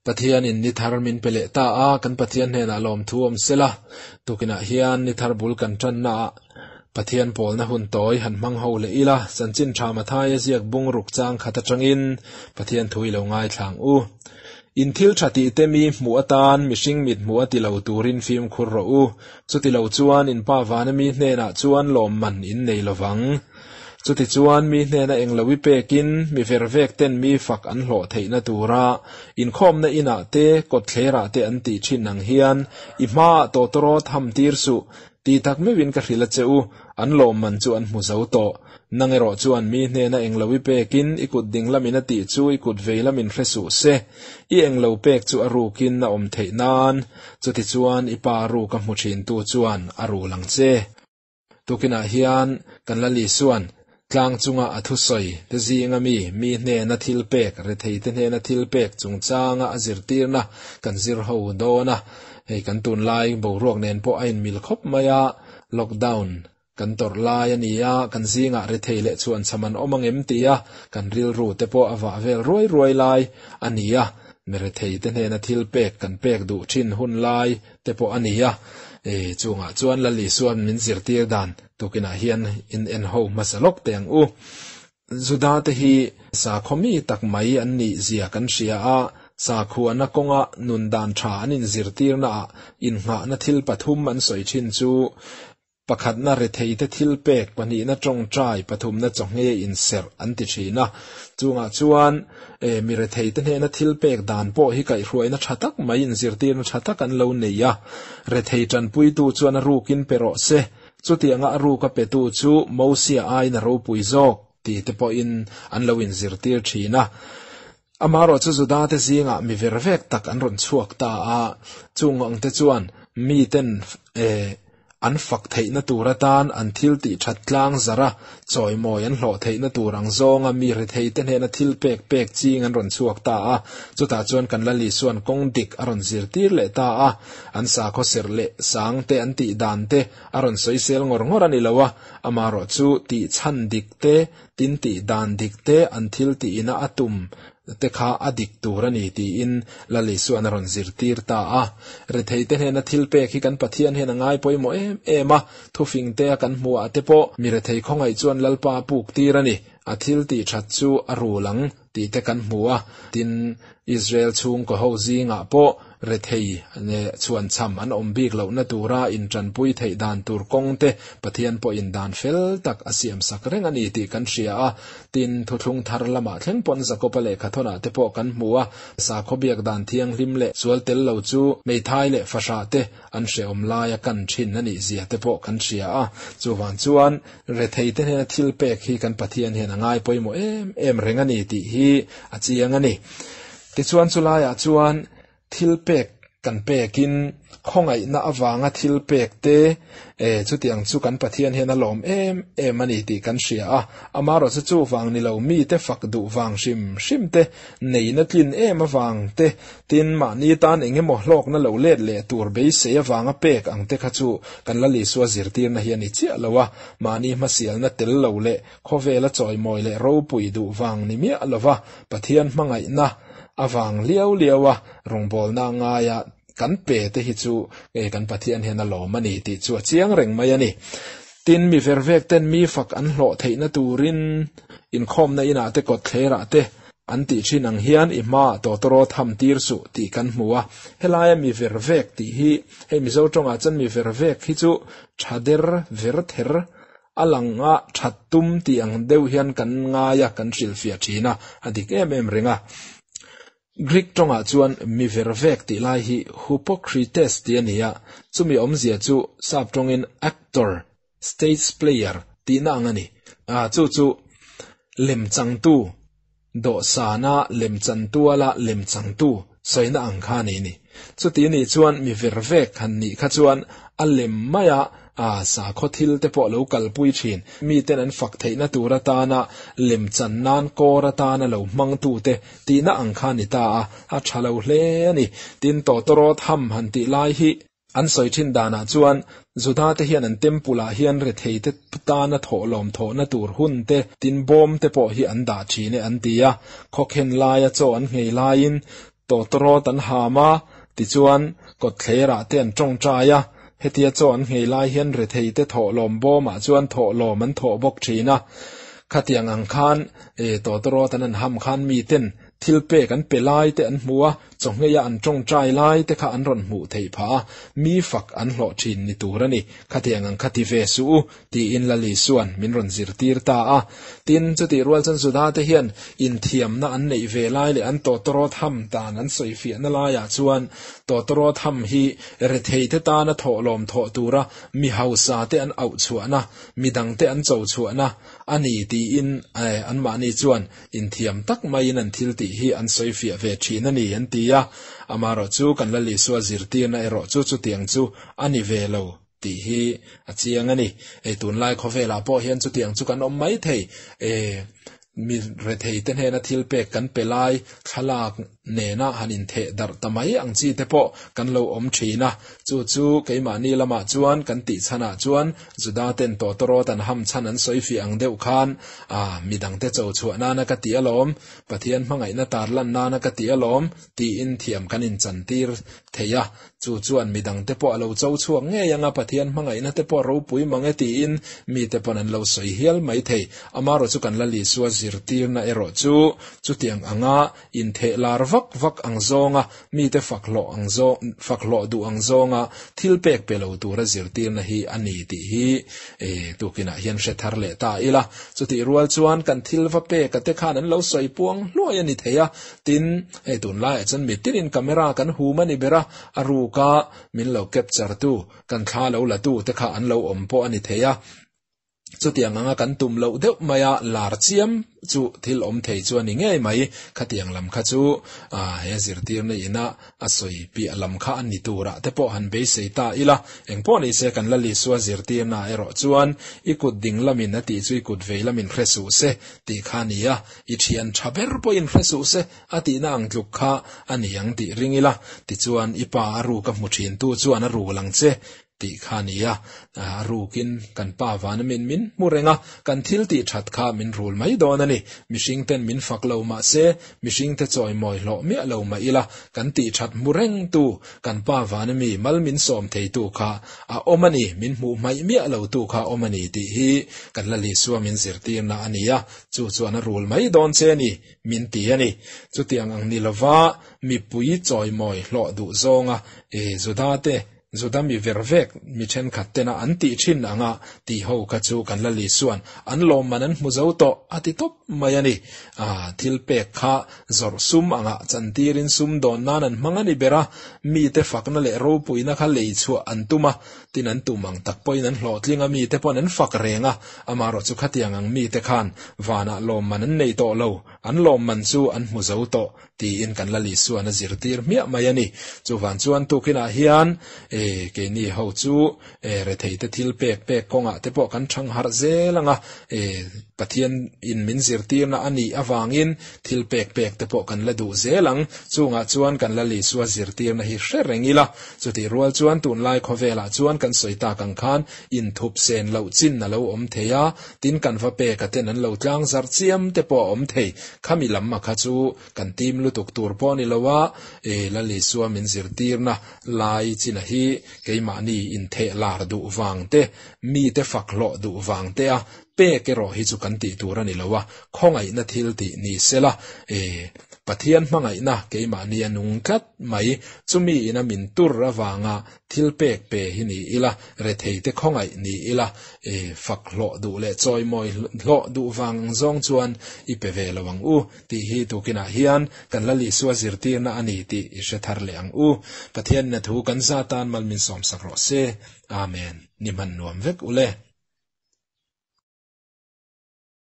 Pathianin ni thar min pe leh ta a, kan Pathian hnenah lawmthu awm sela, tukinah hian ni thar bul kan tannaah Pathian pawlna hun tawi han hmang ho leh ila, chanchin tha Mathaia ziak bung ruk chang khat atangin Pathian thu i lo ngaithla ang u. In thil tha tih te mi hmuh atan mihring mit hmuh a ti lo turin fimkhur rawh u, chuti lo chuan in Pa vana mi hnenah chuan lawmman in nei lovang. Chutichuan mi hnena englo i pekin mi vervek ten mi fak an hlawh theihna tura inkhawmna inah te kawtthlerah te an tih thin ang hian i hmaah tawtawrawt ham tir suh ti tak meuhin ka hrilh a che u, an lawmman chu an hmu zo tawh. Nang erawh chuan mi hnena englo i pekin i kut ding lamin a tih chu i kut vei lamin hre suh se, i englo pek chu a rukin a awm theih nan, chutichuan i pa ruk a hmu thintu chuan a rul ang che. Tukinah hian kan la Lisuan tlang chunga a thusawi te zinga mi, mi hnena thil pek, rethei te hnena thil pek chungchanga a zirtirna kan zir ho dawn a. Hei kan tunlai boruak nen pawh a inmil khawp mai a, lockdown kan tawrh lai a ni a, kan zingah rethei leh chhuanchham an awm angem tia kan rilru te pawh a vah vel ruai ruai lai a ni a, mi rethei te hnena thil pek kan pek duh thin hun lai te pawh a ni a, e chungah chuan Lal Isua'n min zirtir dan tukinah hian in en ho hmasa lawk teh ang u. Juda te hi sakhaw mi tak mai an nih zia kan hria a, sakhuana kawnga nun dan tha an inzirtirnaah innghahna thil pathum an sawi thin chu Pakhatna retheite thil pek, pahnihna tawngtai, pathumna chawhnge inserh an ti thin a. Chungah chuan e mi retheite hnena thil pek dan pawh hi kaihhruaina tha tak mai inzirtirna tha tak an lo nei a. Rethei tanpuitu chuan a rukin pe rawh se, chutianga a ruka petu chu Mosia aiin a ropui zawk ti te pawhin an lo inzirtir thin a. Amaherawhchu chu Judate zingah mi ver vek tak an rawn chhuak ta a, chung ang te chuan miten e an fak theihna tur atan an thil tih that tlang zar a, chawimawi an hlawh theihna tur ang zawnga mi retheite hnena thil pek pek ching an rawn chhuak ta a, chutah chuan kan Lal Isua'n kawng dik a rawn zirtir leh ta a, an sakhaw serh leh sang te an tih dan te a rawn sawisel ngawr ngawr a ni lo a, amaherawhchu tih chhan dik te Tin tih dan dik te an thil tih ina a tum te kha a dik tur a ni tiin Lal Isua'n a rawn zirtir ta a. Rethei te hnena thil pek hi kan Pathian hian a ngai pawimawh em em a, thufing te a kan hmuh ah te pawh mi rethei khawngaih chuan Lalpa a puk tir a ni, a thil tih that chu a rul ang tih te kan hmu a. Tin, Israel chhungkaw ho zingah pawh Rethei leh chhuanchham an awm bik lohna tura intanpui theih dan tur kawng te Pathian pawhin dan fel tak a siamsak reng a ni tih kan hria a. Tin, thuthlung thar lamah thleng pawn Jakoba lehkhathawnah te pawh kan hmu a, sakhaw biak dan thianghlim leh sual tel lo chu hmeithai leh fahrah te an hrehawm laia kan thin a nih zia te pawh kan hria a. Chuvang chuan rethei te hnena thil pek hi kan Pathian hian a ngai pawimawh em em reng a ni tih hi a chiang a ni. Tichuan chulaiah chuan thil pek kan pekin khawngaihna avanga thil pek te e chutiang chu kan Pathian hian a lawm em em a ni tih kan hria a, amaherawhchu chu vang ni lo mite fak duh vang hrim hrim te, neihna tlin em avang te, tin mahni tan engemaw hlawkna lo let leh tur beisei avanga pek ang te kha chu kan Lal Isua zirtirna hi a ni chiah lo a, mahni hmasialna tel lo leh Khawvela chawimawi leh ropui duh vang ni miah lova Pathian hmangaihna avang liau liaua rawngbawlna ngaia kan pe te hi chu nge kan Pathian hian a lawm a ni tih chu a chiang reng mai a ni. Tin, mi vervek ten mi fak an hlawh theihna turin inkhawmna inah te kawtthlerah te an tih thin ang hian i hmaah tawtawrawt ham tir suh tih kan hmu a. Helaia mi vervek tih hi hei Mizo tawngah chuan mi vervek hi chu tha der ver ther A lang a that tum tih ang deuh hian kan ngai a, kan hrilhfiah thin a, a dik em em reng a. Greek tawngah chuan mi vervek tih lai hi hupokrites tih a ni a, chumi awmzia chu sap tawngin actor, stage player tihna ang a ni. Chu chu lemchangtu, dawhsana lemchantuala lemchangtu sawina ang kha a ni ni. Chuti nih chuan mi vervek han nih kha chuan a lem maia a sakhaw thil te pawh lo kalpui thin, miten an fak theihna tur atana lemchan nan kawr atana lo hmangtute tihna ang kha a ni ta a, a tha lo hle a ni. Tin, tawtawrawt ham han tih lai hi An sawi thin danah chuan Juda te hian an temple ah hian rethei te tana thawhlawm thawhna tur hun te, tin bawm te pawh hi an dah thin e an ti a. Khawkhen laia chaw an nghei laiin Tawtawrawt an ham a, tichuan kawtthlerah te an tawngtai a, hetia chaw an nghei lai hian retheite thawhlawm bawmah chuan thawhlawm an thawh bawk thin a. Khatiang ang khan tawtawrawt an han ham khan miten Thil pek an pe lai te an hmu a, chawhngheia an tawngtai lai te kha an rawn hmuh theih phah a, mi fak an hlawh thin ni tur a ni. Khatiang ang kha ti ve suh u, tiin Lali chuan min rawn zirtir ta a. Tin, chutih rual chuan Juda te hian inthiamna an neih ve lai leh an tawtawrawt ham dan an sawifiahna laiah chuan tawtawrawt ham hi retheite tana thawhlawm thawh tura mi hausa te an auhchhuahna, midangte an cho chhuahna a ni tiin anmahni chuan Inthiam tak maiin an thil tih hi an sawi fiah ve thin a ni an ti a, amaherawhchu kan Lal Isua zirtirna erawh chu chutiang chu a ni ve lo tih hi a chiang a ni. Hei tunlai khawvelah pawh hian chutiang chu kan awm mai thei. E, mi rethei te hnena thil pek kan pe lai thlalak nena han intheh darh ta mai ang chi te pawh kan lo awm thin a. Chu chu keimahni lamah chuan kan tih chhanah chuan Juda ten tawtawrawt an ham chhan an sawi fiah ang deuh khan, Ah, midangte cho chhuah nana ka ti alawm, Pathian hmangaihna tar lan nana ka ti alawm, tiin thiam kan inchantir thei a. Chu chuan midangte pawh a lo cho chhuak ngei anga Pathian hmangaihna te pawh ropui mang e tiin mite pawn an lo sawi hial mai thei. Amaherawhchu kan Lal Isua zirtirna erawh chu chutiang anga Intheh lar vak vak ang zawnga mite fak hlawh ang zawng fak hlawh duh ang zawnga thil pek pe lo tura zirtirna hi a ni tih hi e tukinah hian hre thar leh ta ila. Chutih rual chuan kan thil va pek a te khan an lo sawi puang hluai a ni thei a, tin hei tunlaiah chuan mitinin camera kan hum a ni ber a, a ruka min lo capture tu, kan thla lo la tu te kha an lo awm pawh a ni thei a. Chutiang anga kan tum loh deuh maia lar chiam chu thil awm thei chu a ni ngei mai. Khatiang lam kha chu he zirtirna ina a sawi piah lam kha a ni turah te pawh han beisei ta ila. Engpawh ni se kan Lal Isua zirtirna erawh chuan i kut ding lamin a tih chu i kut vei lamin hre suh se tih kha a ni a, i thian tha ber pawhin hre suh se a tihna ang tluk kha a ni ang tih ring ila. Tichuan i pa a ruk a hmu thintu chuan a rul ang che tih kha a ni a, a rukin kan pa vana min min hmu reng a, kan thil tih that kha min rul mai dawn a ni. Mihring ten min fak lo mah se, mihring te chawimawi hlawh miah lo mah ila, kan tih that hmu reng tu, kan pa vana mi mal min sawm thei tu kha a awm a ni, min hmuh hmaih miah lo tu kha a awm a ni tih hi kan Lal Isua min zirtirna a ni a, chu chuan a rul mai dawn che a ni, min ti a ni. Chutiang ang ni lova mipui chawimawi hlawh duh zawnga e Juda te Juda mi ver vek mi thenkhat tena an tih thin anga tih ho kha chu kan Lal Isuan an lawmman an hmu zo tawh a ti tawp mai a ni. Aa, thil pek kha zawrh sum anga chantirin sum dawn nan an hmang a ni ber a, mite fakna leh ropuina kha lei chhuah an tum a, tin an tum ang tak pawhin an hlawhtling a, mite pawn an fak reng a, amaherawh chu khatiang ang mite khan vanah lawmman an nei tawh lo, an lawmman chu an hmu zo tawh. Tiin kan Lal Isuan a zirtir hmiah mai a ni. Chuvan chuan tukinah hian e keini ho chu e retheite thil pek pek kawngah te pawh kan thang harh zel ang a, e Pathian in min zirtirna a nih avangin thil pek pek te pawh kan la duh zel ang. Chungah chuan kan Lal Isua zirtirna hi hre reng ila. Chutih rual chuan tunlai khawvelah chuan kan sawi tak ang khan inthup sen loh chin a lo awm thei a, tin kan va pek a ten an lo tlang zarh chiam te pawh a awm thei. Khami lam a kha chu kan tim lutuk tur pawh a ni lo a, e Lal Isua min zirtirna lai china hi keimahni intheh lar duh vang te, mite fak hlawh duh vang te a pek erawh hi chu kan tih tur a ni lo a, khawngaihna thil tih ni sela, e Pathian hmangaihna keimahni a nung tlat mai, chumi ina min tur avanga Thil pek pe hi ni ila, rethei te khawngaih ni ila, e, fak hlawh duh leh chawimawi hlawh duh vang ang zawng chuan i pe ve lo ang u, tih hi tukinah hian kan Lal Isua zirtirna a ni tih i hre thar leh ang u. Pathianin a thu kan za tan mal min sawmsak rawh se. Amen. Ni hman nuam vek ule.